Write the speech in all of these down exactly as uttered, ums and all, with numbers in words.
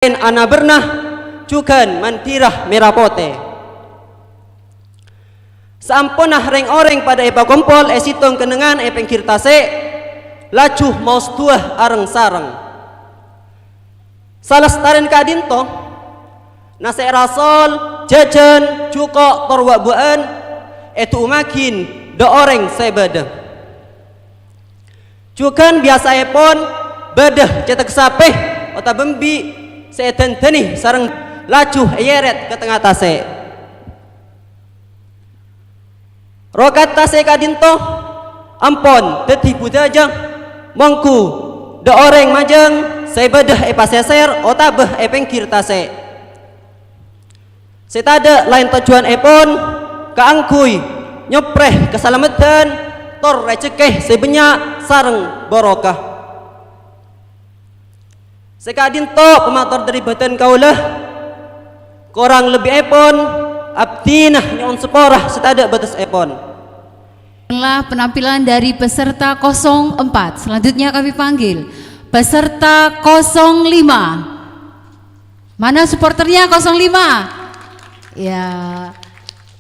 ana bârna, jhughân mandhira mèra potè. Saamponna rèng-orèng padâ èpakompol è sèttong kennengngan è pèngghir tasè', laju maos du'a areng-sareng. Salastarèn ka'dinto, nasè' rasol, jhâjhân, jhuko', tor wa'-buwâ'ân èdu'umaghin dâ' orèng sè bâdâ. Jhughân biyasaèpon bâdâ cèthak sapè otabâ embi' sè èdhândhâni sareng laju èyèrèt ka tengnga tasè'. Rokat tasè' ka'dinto ampon dhâddhi budhâjâ mongghu dâ' orèng majâng sè bâdâ è pasèsèr otabâ è pèngghir tasè'. Sè tadâ' laèn tojjhuwânèpon kaangghuy nyoprè kasalameddhân tor rejhekkè sè bânnya' sareng barokah. Sè ka'dinto pamator dhâri bhâdhân kaulâ, korang lebbièpon abdhina nyo'on sapora sè tadâ' bâtessèpon. Inilah penampilan dari peserta kosong empat. Selanjutnya kami panggil peserta kosong lima. Mana supporternya kosong lima? Ya,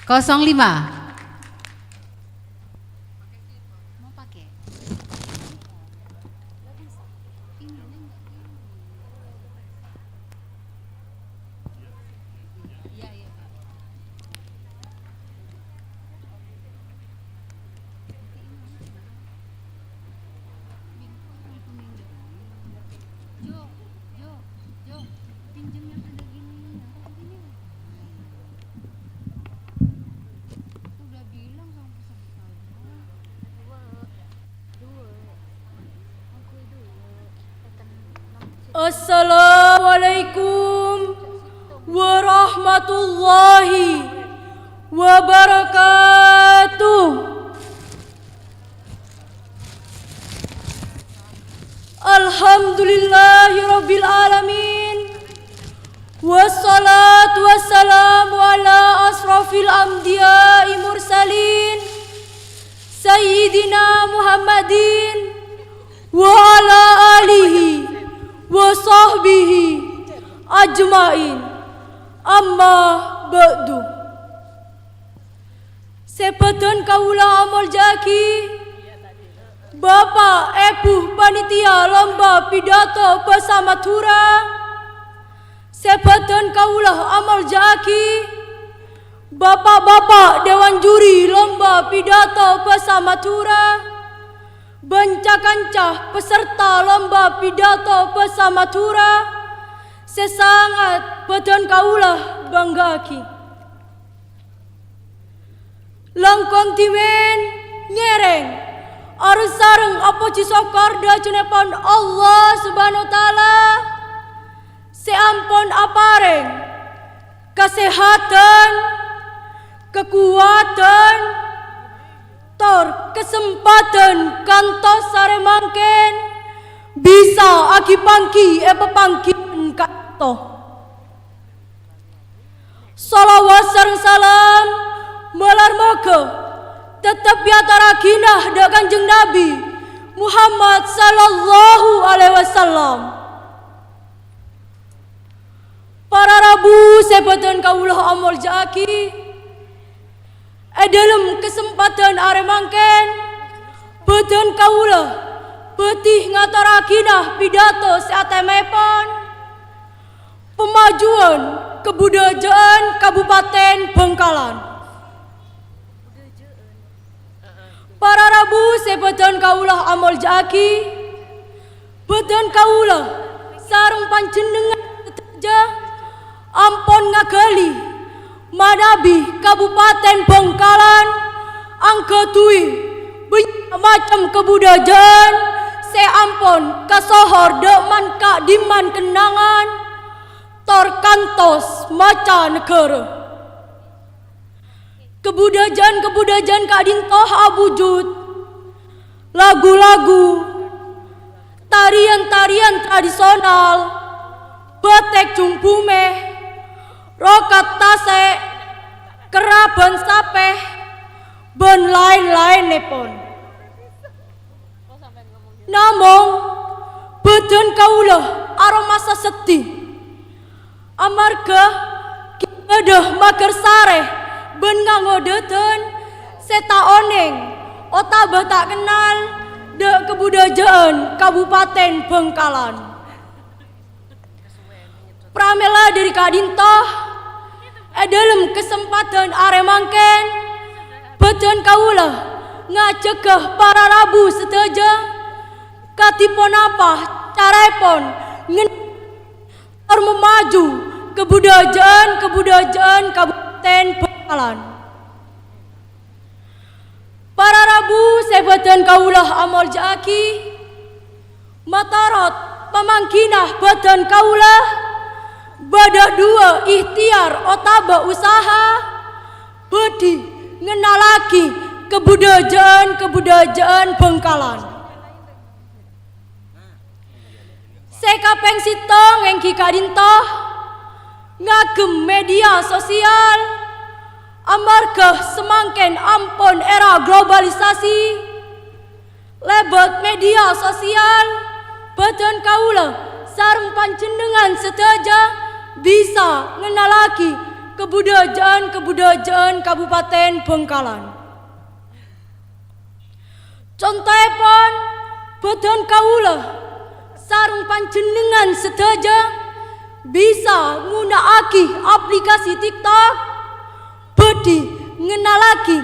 kosong lima. Mau pakai? Assalamualaikum warahmatullahi wabarakatuh. Alhamdulillahirabbil alamin. Wassalatu wassalamu ala asrafil anbiya'i mursalin, Sayyidina Muhammadin wa ala alihi wa sahbihi ajma'in. Amma ba'du. Sè bhâdhân kaulâ amoljâ'aghi, Bapa', Èbhu, panitia lomba pidato bhâsa Madhurâ. Sè bhâdhân kaulâ amoljâ'aghi, Bapa'-bapa' dewan juri lomba pidato bhâsa Madhurâ, bân ca-kanca peserta lomba pidato bhâsa Madhurâ sè sanget bhâdhân kaulâ bângga'aghi. Langkong dhimèn ngèrèng areng-sareng apojhi sokkor dhâjânnèpon Allah Subhanahu wa Ta'ala sè ampon aparèng kasèhadhân, kakowadhân, tor kasempadhân kantos arè mangkèn bisa aghi-pangghi è papangghiyân ka'dinto. Shalawat sareng salam malar moghâ tettep èatorraghina dhâ' Kanjeng Nabi Muhammad sallallahu alaihi wasallam. Para rabu sè bhâdhân kaulâ amoljâ'aghi, è dhâlem kasempadhân arè mangkèn, bhâdhân kaulâ bhâdhi ngatorraghina pidato sè atèmaèpon Pamajuwân Kabudhâjâ'ân Kabupaten Bhângkalan. Para rabu sè bhâdhân kaulâ amoljâ'aghi, bhâdhân kaulâ sareng panjhennengngan sadhâjâ ampon ngaghâli manabi Kabupaten Bhângkalan angghâdhuwi bânnya' macem kabudhâjâ'ân sè ampon kasohor dhâ' man-ka'dimman kennangan tor kantos maca naghârâ. Kabudhâjâ'ân-kabudhâjâ'ân ka'dinto abhujud lagu-lagu, tarian-tarian tradisional, bâtèk jhung bhumè, rokat tasè', kerrâ bân sapè, bân laèn-laènnèpon. Namong, bhâdhân kaulâ aromasa seddhi. Amarghâ ghi' bâdâ maghârsarè bân ngangodâdhân sè ta' onèng otabâ ta' kennal dâ' kabudhâjâ'ân Kabupaten Bhângkalan. Pramèla dhâri ka'dinto, è dhâlem kasempadhân arè mangkèn, bhâdhân kaulâ ngajhâghâ para rabu sadhâjâ kadhi ponapa caraèpon ngen-, tor mamaju kabudhâjâ'ân-kabudhâjâ'ân Kabupaten Bhângkalan. Para rabu sè bhâdhân kaulâ amolja'aghi, matorot pamanggina bhâdhân kaulâ, bâdâ duwâ' ihtiyar otabâ usaha bhâdhi ngennalaghi kabudhâjâ'ân-kabudhâjâ'ân Bhângkalan. Sè kapèng sèttong èngghi ka'dinto, ngagem media sosial, amarghâ samangkèn ampon era globalisasi. Lèbât media sosial, bhâdhân kaulâ sareng panjhennengngan sadhâjâ bisa ngennalaghi kabudhâjâ'ân-kabudhâjâ'ân Kabupaten Bhângkalan. Contoèpon, bhâdhân kaulâ sareng panjhennengngan sadhâjâ bisa ngona'aghi aplikasi TikTok bhâdhi ngennalaghi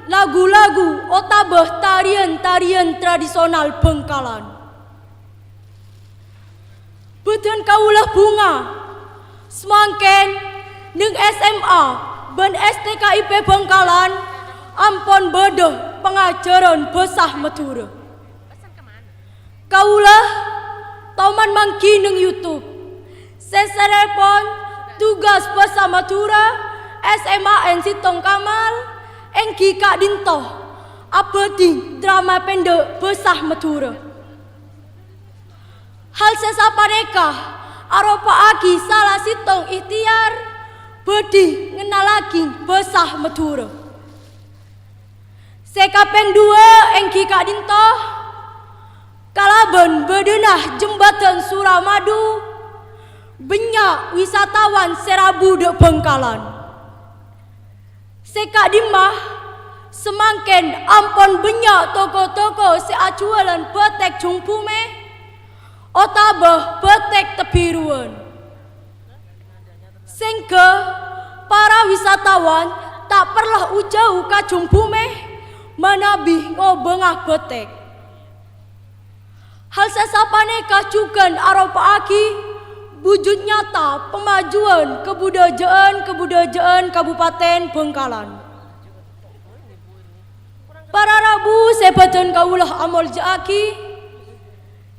lagu-lagu otabâ tarian-tarian tradisional Bhângkalan. Bhâdhân kaulâ bhunga. Samangkèn, neng S M A bân S T K I P Bhângkalan ampon bâdâ pangajhârân bhâsa Madhurâ. Kaulâ toman mangghi neng YouTube. Sèssèrèpon tugas bhâsa Madhurâ S M A N Sèttong Kamal èngghi ka'dinto abhâdhi drama pèndhâ' bhâsa Madhurâ. Hal sè sapanèka aropa'aghi sala sèttong ihtiyar bhâdhi ngennalaghi bhâsa Madhurâ. Sè kapèng duwâ' èngghi ka'dinto, kalabân bâdâna Jembadhân Suramadu, bânnya' wisatawan sè rabu dâ' Bhângkalan. Sè ka'dimma, samangkèn ampon bânnya' toko-toko sè ajhuwâlân bâtèk jhung bhumè otabâ bâtèk tebbiruwân. Sèngghâ para wisatawan ta' parlo u-jâu ka jhung bhumè manabi ngobângnga bâtèk. Hal sè sapanèka jhughân aropa'aghi bujud nyata pamajuwân kabudhâjâ'ân-kabudhâjâ'ân Kabupaten Bhângkalan. Para rabu sè bâdhân kaulâ amolja'aghi,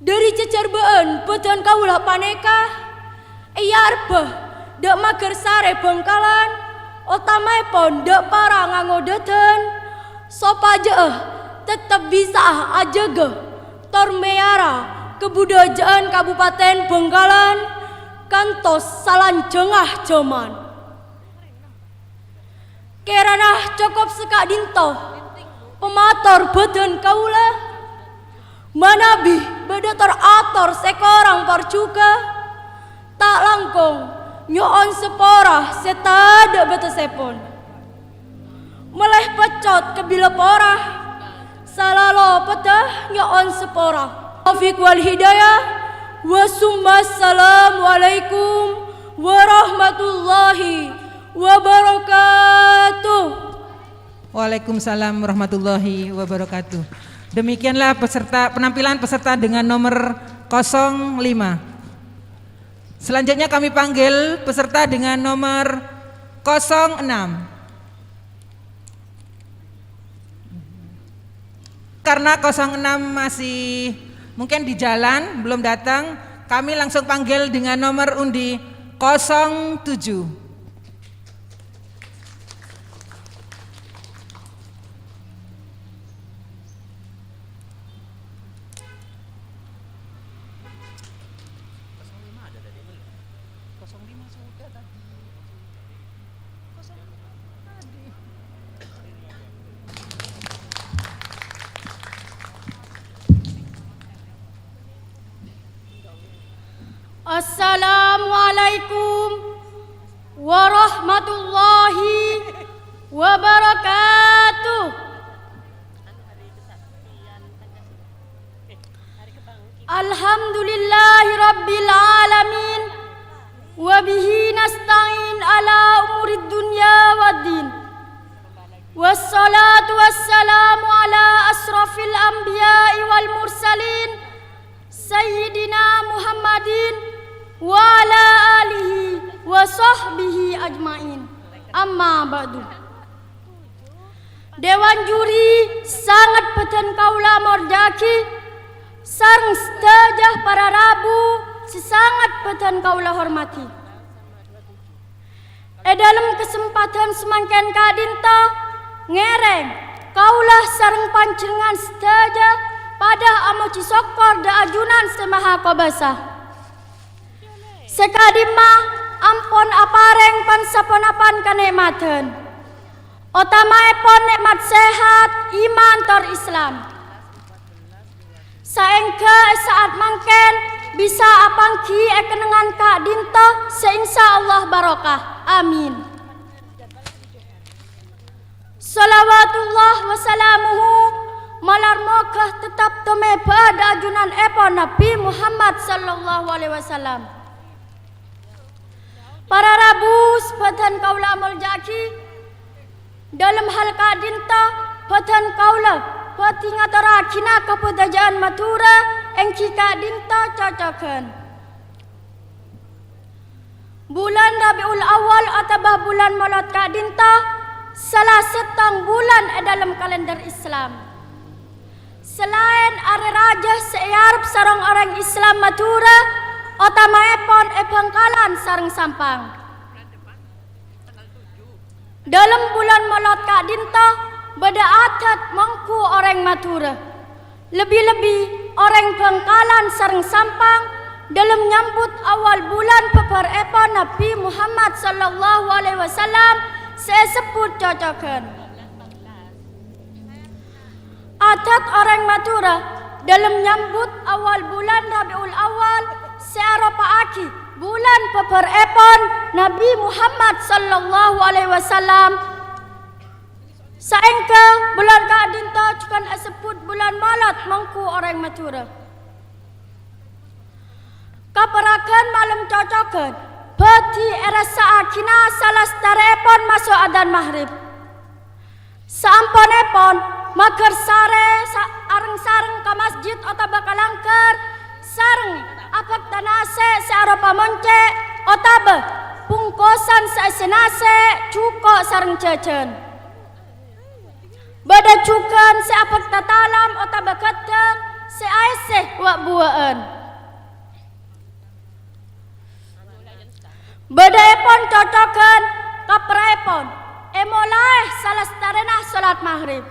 dhâri cacarbâ'ân bâdhân kaulâ panèka èarebbhâ dâ' maghârsarè Bhângkalan, otamaèpon dâ' para ngangodâdhân, sopajâ'â teptep bisa'a ajâgâ tor mèyara kabudhâjâ'ân Kabupaten Bhângkalan kantos salanjhângnga jhâman. Kèrana cokop saka'dhinto pamator bâdhân kaulâ. Manabi bâdâ tor-ator sè korang parjhughâ, ta' langkong nyo'on sapora sè tadâ' bâtessèpon. Mellè peccot ka bilâ pora, salalopeddhâ nyo'on sapora. Taufiq wal hidayah. Wassalamualaikum warahmatullahi wabarakatuh. Waalaikumsalam warahmatullahi wabarakatuh. Demikianlah peserta, penampilan peserta dengan nomor kosong lima. Selanjutnya kami panggil peserta dengan nomor kosong enam. Karena kosong enam masih mungkin di jalan, belum datang, kami langsung panggil dengan nomor undi kosong tujuh. Assalamualaikum. Warahmatullahi wabarakatuh. Alhamdulillahi rabbil alamin. Wa bihi nasta'in ala umurid dunya waddin. Wassalatu wassalamu ala asrafil anbiya'i wal mursalin, Sayyidina Muhammadin wa ala alihi wa sahbihi ajma'in. Amma ba'du. Dewan juri sanget bâdân kaulâ molja'aghi, sareng sadhâjâ para rabu sè sanget bâdân kaulâ hormadhi. È dhâlem kasempadhân samangkèn ka'dinto, ngèrèng, kaulâ sareng panjhennengngan sadhâjâ padâ amojhi sokkor dâ' ajunan sè maha kobâsa. Sè ka'dimma ampon aparèng pan-saponapan kanè'madhân, otamaèpon nè'mat sehat, iman, tor Islam. Saèngghâ è sa'at mangkèn bisa apangghi è kennengngan ka'dinto sè insya Allah barokah. Amin. Shalawatullah wa salamuhu malar moghâ tetep tomèbâ dâ' ajunanèpon Nabbhi Muhammad sallallahu alaihi wasallam. Para rabu sè bâdân kaulâ molja'aghi, dhâlem hal ka'dinto bâdân kaulâ bhâdhi ngatorraghina kabudhâjâ'ân Madhurâ èngghi ka'dinto cocoghân. Bulân Rabiul Awal otabâ bulân Molod ka'dinto sala sèttong bulân è dhâlem kalèndher Islam. Salaèn arè rajâ sè èarep sareng orèng Islam Madhurâ, otamaèpon è Bhângkalan sareng Sampang. Dhâlem bulân Molod ka'dinto bâdâ adat mongghu orèng Madhurâ. Lebbi-lebbi orèng Bhângkalan sareng Sampang dhâlem nyambut awal bulân bhâbhârèpon Nabbhi Muhammad sallallahu alaihi wasallam sè èsebbhut cocoghân. Adat orèng Madhurâ dhâlem nyambut awal bulân Rabiul Awal sè aropa'aghi bulân bhâbhârèpon Nabbhi Muhammad sallallahu alaihi wasallam. Saèngghâ bulân ka'dinto jhughân èsebbhut bulân Molod mongghu orèng Madhurâ. Kaparagân malem cocoghân bhâdhi èrassa'aghina salastarèpon maso' adzan maghrib. Saamponèpon maghâr sarè sa-, areng-sareng ka masjid otabâ ka langghâr, sareng abhâkta nasè' sè aropa moncè' otabâ bungkosan sè èssè nasè', jhuko' sareng jhâjhân. Bâdâ jhughân sè abhâkta talam otabâ ghâddhâng sè aèssè wa'-buwâ'ân. Bâdâèpon cocoghân kapraèpon èmolaè salastarèna solat maghrib.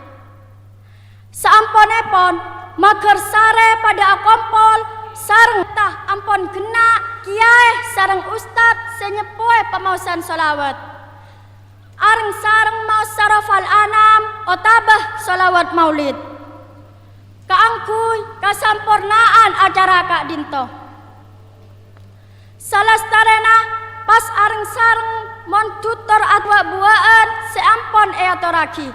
Saamponèpon maghâr sarè padâ akompol sareng ta' ampon ghenna' kiyaè sareng ustad sè nyeppowè pamaosan shalawat. Areng-sareng maos Sarofal Anam otabâ shalawat maulid kaangghuy kasamporna'an acara ka'dinto. Salastarèna pas areng-sareng mondhut tor awa'-buwâ'ân sè ampon èatorraghi.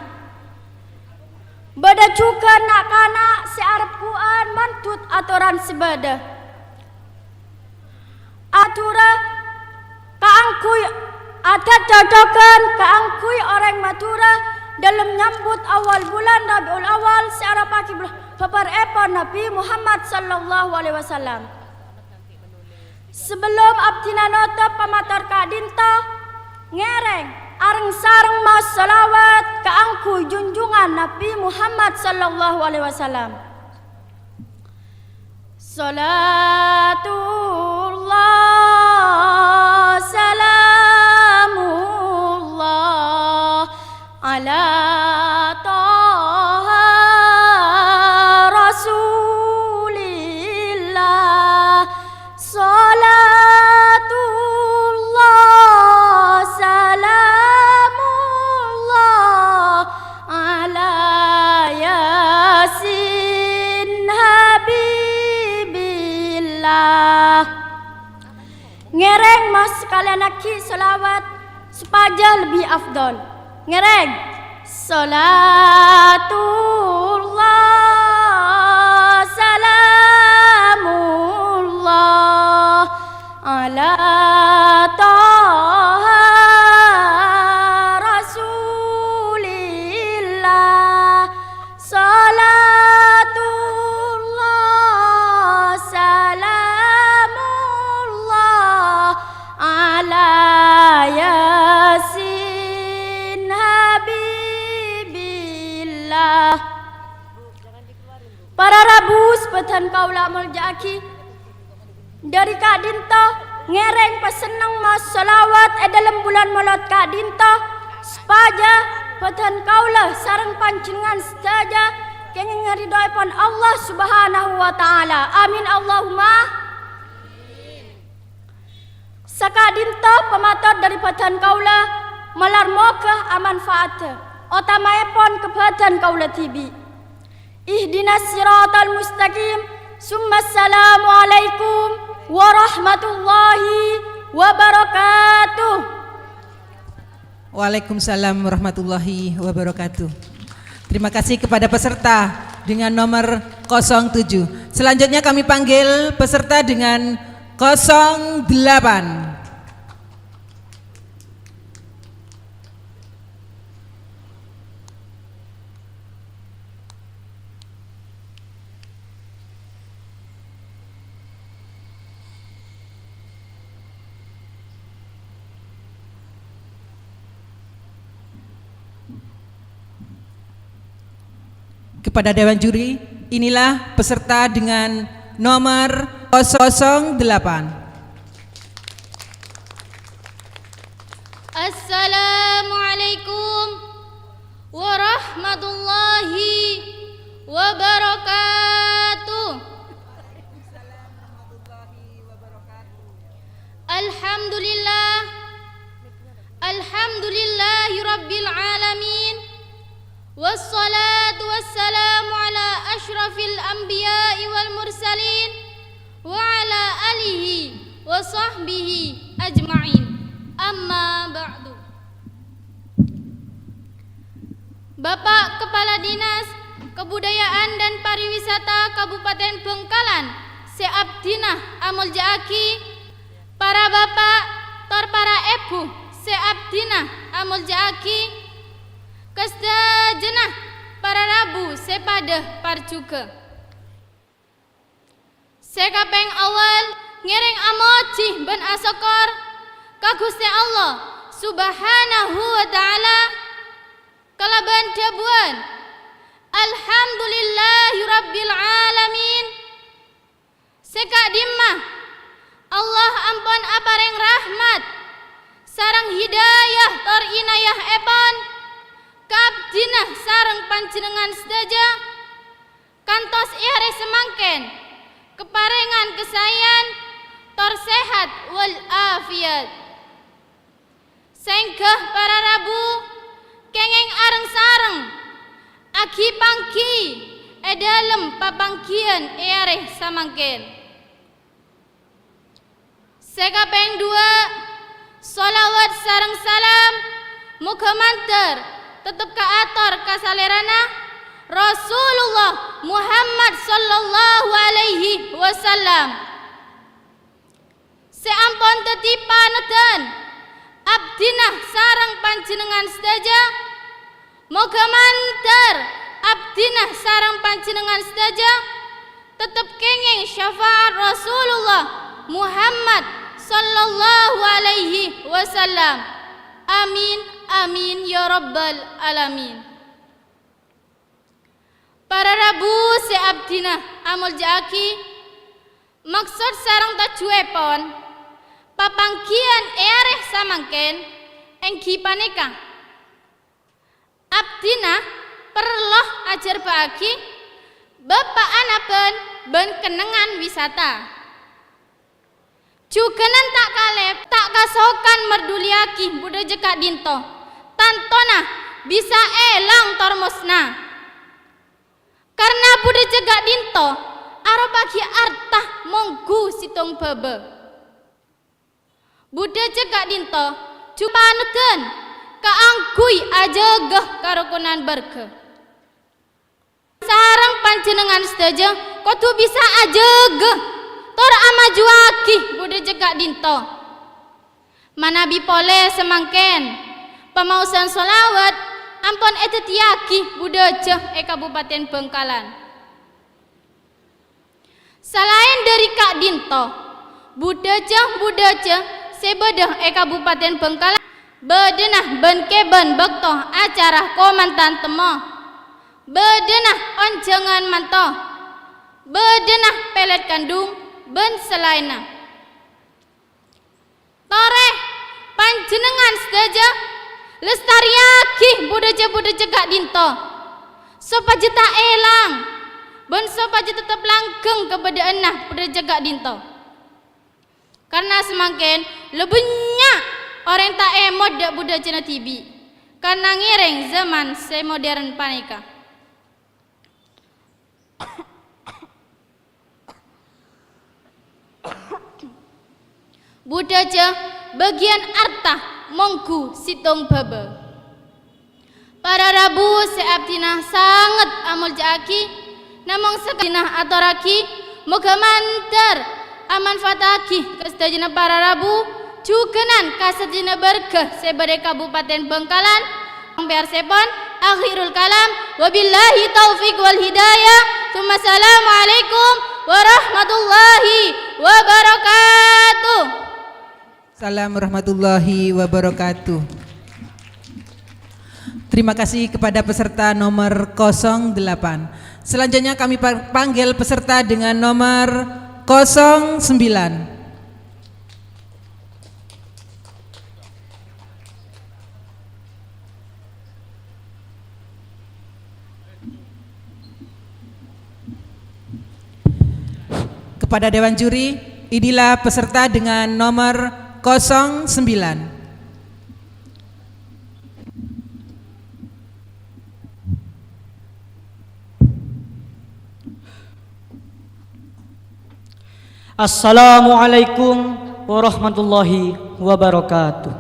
Bâdâ jhughân na'-kana' sè arebbhu'ân mondhut atoran sè bâdâ. Madhurâ kaangghuy adat cocoghân kaangghuy orèng Madhurâ dhâlem nyambut awal bulân Rabiul Awal sè aropa'aghi bhâbhârèpon Nabbhi Muhammad sallallahu alaihi wasallam. Sabellun abdhina notop pamator ka'dinto, ngèrèng areng-sareng maos shalawat kaangghuy junjungan Nabbhi Muhammad sallallahu alaihi wasallam. Shalatullah, salamullah, ala Toha Rasulillah. Shalatullah, salamullah, ala Yasin Habibillah. Ngèrèng maos sakalèyan aghi shalawat Sopajâ lebbi afdhal. Ngèrèng. Shalatullah, salamullah, ala Toha Rasulillah. Shalatullah, salamullah, ala Yasin Habibillah. Para rabu, sabâdhân kaulâ amoljâ'aghi. Dhâri ka'dinto ngèrèng pasenneng maos shalawat è dhâlem bulân Molod ka'dinto, sopajâ bhâdhân kaulâ sareng panjhennengngan sadhâjâ kèngèng ridhoèpon Allah Subhanahu wa Ta'ala. Amin, Allahumma. Saka'dinto pamator dhâri bhâdhân kaulâ, malar moghâ amanfa'adhâ, otamaèpon ka bhâdhân kaulâ dhibi'. Ihdinas siratal mustaqim, summa assalamu alaikum warahmatullahi wabarakatuh. Waalaikumsalam warahmatullahi wabarakatuh. Terima kasih kepada peserta dengan nomor kosong tujuh. Selanjutnya kami panggil peserta dengan kosong delapan. Kepada dewan juri, inilah peserta dengan nomor kosong delapan. Assalamualaikum warahmatullahi wabarakatuh. Alhamdulillah. Alhamdulillahi rabbil alamin. Wassalatu wassalamu ala asyrafil anbiya'i wal mursalin wa ala alihi wa sahbihi ajma'in. Amma ba'du. Bapak Kepala Dinas Kebudayaan dan Pariwisata Kabupaten Bangkalan sè abdhina amoljâ'aghi, para bapa' tor para èbhu sè abdhina amoljâ'aghi, kasadhâjâna para rabu sè padâ parjhughâ. Sè kapèng awwal, ngèrèng amojhi bân asokkor ka Ghustè Allah Subhanahu wa Ta'ala kalabân dhâbuwân, "Alhamdulillahirabbil alamin." Sè ka'dimma, Allah ampon aparèng rahmat sareng hidayah tor inayahèpon ka abdhina sareng panjhennengngan sadhâjâ, kantos è arè samangkèn kaparèngan kasaèyan tor sehat wal afiat. Sèngghâ para rabu kèngèng areng-sareng, aghi-pangghi è dhâlem papangghiyân è arè samangkèn. Sè kapèng duwâ', shalawat sareng salam moghâ mandhâr tettep kaator ka Salèrana Rasulullah Muhammad sallallahu alaihi wasallam, sè ampon dhâddhi panodhân abdhina sareng panjhennengngan sadhâjâ. Moghâ mandhâr abdhina sareng panjhennengngan sadhâjâ tettep kèngèng syafa'at Rasulullah Muhammad sallallahu alaihi wasallam. Amin, amin, ya rabbal alamin. Para rabu sè abdhina amoljâ'aghi, maksod sareng tojjhuwèpon papangghiyân è arè samangkèn èngghi panèka. Abdhina parlo ajhârbâ'âghi bâbâ'ân abân bân kennengngan wisata. Jhughân ta' kalèp, ta' kasokan mardhuliyâghi budhâjâ ka'dinto, tantona bisa èlang tor mosna. Karna budhâjâ ka'dinto aropa'aghi arta mongghu sèttong bâbâ. Budhâjâ ka'dinto Jhupaneddhân kaangghuy ajâgâ karukunan bârgâ. Sareng panjhennengngan sadhâjâ kodhu bisa ajâgâ tor amajuwaghi budhâjâ ka'dinto. Manabi polè samangkèn, pamaosan shalawat ampon èdhâddhiyâghi budhâjâ è Kabupaten Bhângkalan. Salaèn dhâri ka'dinto, budhâjâ-budhâjâ sè bâdâ è Kabupaten Bhângkalan, bâdâna bân-kèbân bâkto acara komantan temmo, bâdâna onjhângan manto, bâdâna pèlèt kandhung, bân salaènna. Torè, panjhennengngan sadhâjâ, lestarèyaghi budhâjâ-budhâjâ ka'dinto, sopajâ ta' èlang, bân sopajâ tettep langghâng kabâdâ'ânna budhâjâ ka'dinto. Karna samangkèn la bânnya' orèng ta' èmot dâ' budhâjâna dhibi', karna ngèrèng zaman sè modern panèka. Budhâjâ bâgiyân arta mongghu sèttong bâbâ. Para rabu sè abdhina sanget amolja'aghi, namong sakadhina atorraghi, moghâ mandhâr amanfaataghi ka sadhâjâna para rabu, jhughânan ka sadhâjâna bârgâ sè bâdâ è Kabupaten Bhângkalan. Pèyarsèpon, akhirul kalam, wabillahi taufiq wal hidayah, tsumma assalamualaikum warahmatullahi wabarakatuh. Salam warahmatullahi wabarakatuh. Terima kasih kepada peserta nomor kosong delapan. Selanjutnya kami pa-, panggil peserta dengan nomor kosong sembilan. Kepada dewan juri, inilah peserta dengan nomor kosong sembilan. Assalamualaikum warahmatullahi wabarakatuh.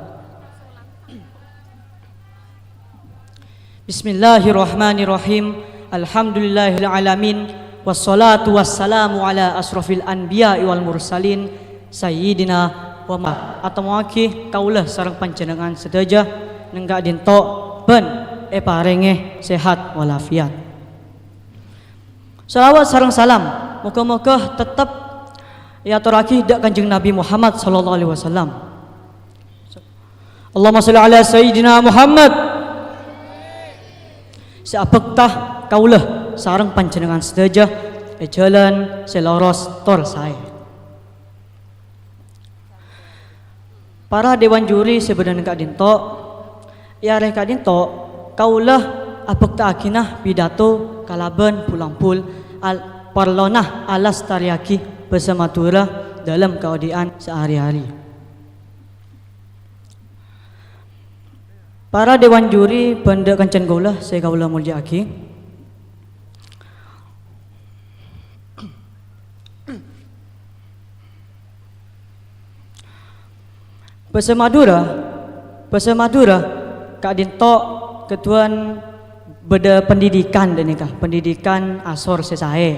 Bismillahirrahmanirrahim. Alhamdulillahil alamin. Wassalatu wassalamu ala asrofil anbiya'i wal mursalin, sayyidina wa ma-, atemmoaghi kaulâ sareng panjhennengngan sadhâjâ neng ka'dinto bân èparèngè sehat walafiat. Shalawat sareng salam moghâ-moghâ tettep èatorraghi dâ' Kanjeng Nabi Muhammad sallallahu alaihi wasallam. Allahumma shalli ala Sayyidina Muhammad. Sè abhâkta kaulâ sareng panjhennengngan sadhâjâ è jhâlân sè loros tor saè. Para dewan juri sè bâdâ neng ka'dinto, è arè ka'dinto kaulâ abhâkta'aghina pidato kalabân bul-ombul al-, parlona alastarèyaghi bhâsa Madhurâ dâlem kaodi'ân saarè-arè. Para dewan juri bân dâ' kancana kaulâ sè kaulâ molja'aghi. Bhâsa Madhurâ, bhâsa Madhurâ ka'dinto keduwân bâdâ pendidikan dâ' nèka, pendidikan asor sè saè.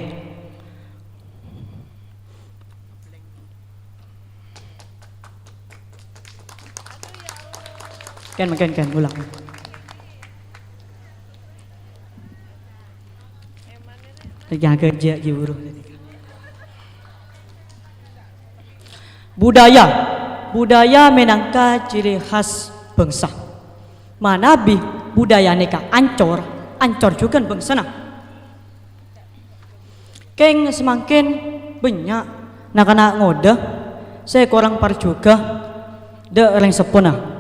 Ken, ken, ken, ulang. Lagi agak jek, jek, buru. Budaya. Budaya mènangka ciri khas bangsa. Manabi budaya nèka ancor, ancor jhughân bângsana. Kèng samangkèn bânnya' na'-kana' ngodâ sè korang parjhughâ dâ' rèng seppona.